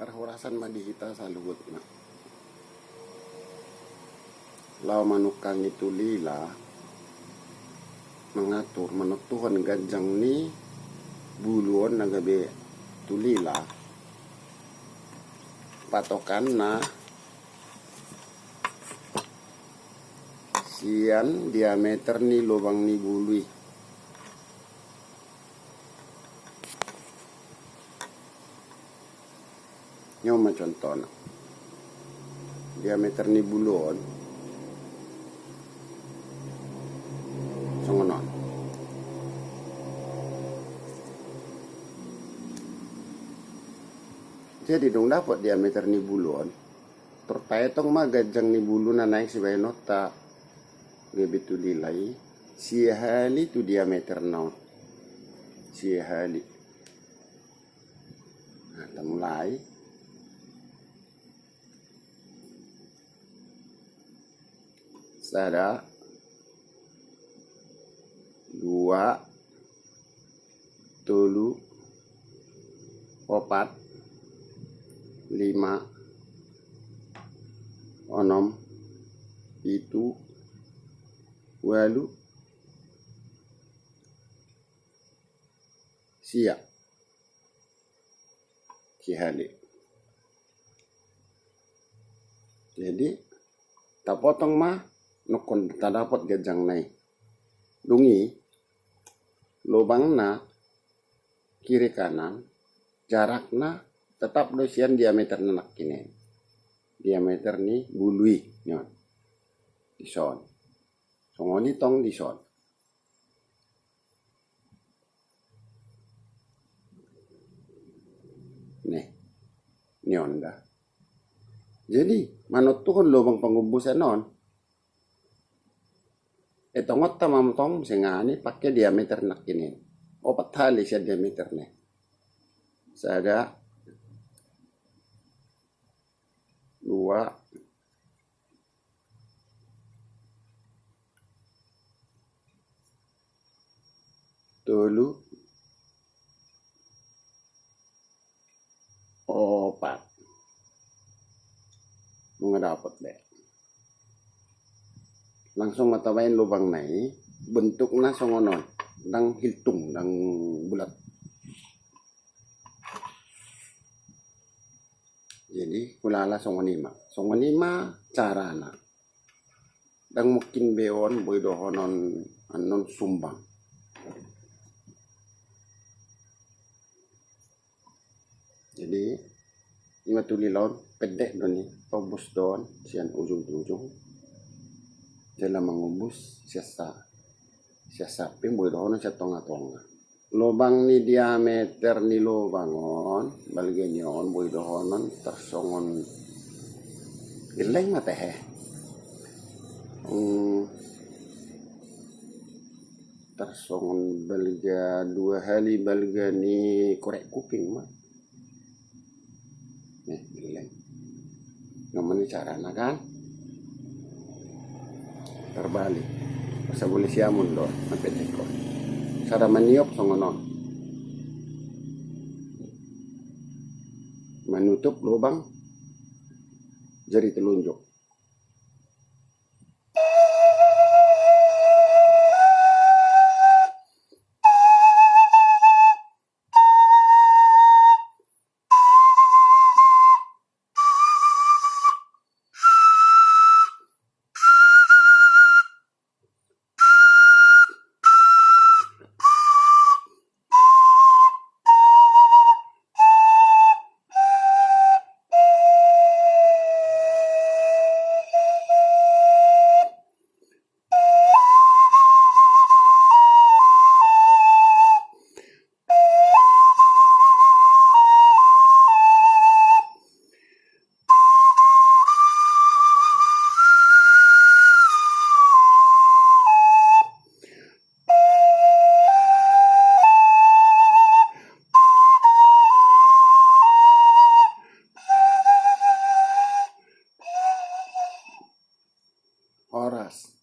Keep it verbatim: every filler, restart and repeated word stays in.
Parhorasan ma di hita saluhutna. Laho manungkangi tulila, mangatur, manontuhon ganjang ni bulu on na gabe tulila, patokanna sian diameter ni lobang ni bulu i. Ni on ma contohna. Diameter ni bulu on songon on. Jadi dung dapot diameter ni bulu on, tor taetong ma ganjang ni bulu na naeng sibahenonta gabe tulila i, sia hali tu diameterna on. Sia hali. Nah, tamulai. Sada, dua, tolu, opat, lima, onom, pitu, ualu, sia. Sia hali. Jadi tapotong ma nunga tadapot ganjangna i. Dung i lobangna kiri kanan, jarakna tetap do sian diameterna nangkin i. Diameter ni bulu i, ni on. Dison. Songon i tong dison. Nih, ni on da. Jadi manontuhon lobang pangombusan on, etongonta ma tong muse nangkin i pake diameter nangkin i. Opat hali sian diameterna i. Sada, dua, tolu, opat. Nunga dapot be. Langsung ma tabaen lobangna i, bentukna songon on, ndang hiltung, ndang bulat. Jadi hulala songon i ma. Songon i ma carana. Ndang mungkin be on boi dohonon annon sumbang. Jadi ima tulila on pendek do ni, tombus do on sian ujung tu ujung. Jala mangombus sian sa-, sian samping boi dohonon sian tonga-tonga. Lobang ni diameter ni lobang on, balga ni on boi dohonon tarsongon, gelleng ma tehe. Hmm. Tarsongon balga dua hali balga ni korek kuping ma. Nih, gelleng. Nunga ni carana kan? Terbalik. Asa bole siamun do, sampe teko. Sada maniop songon on. Manutup lobang jari telunjuk.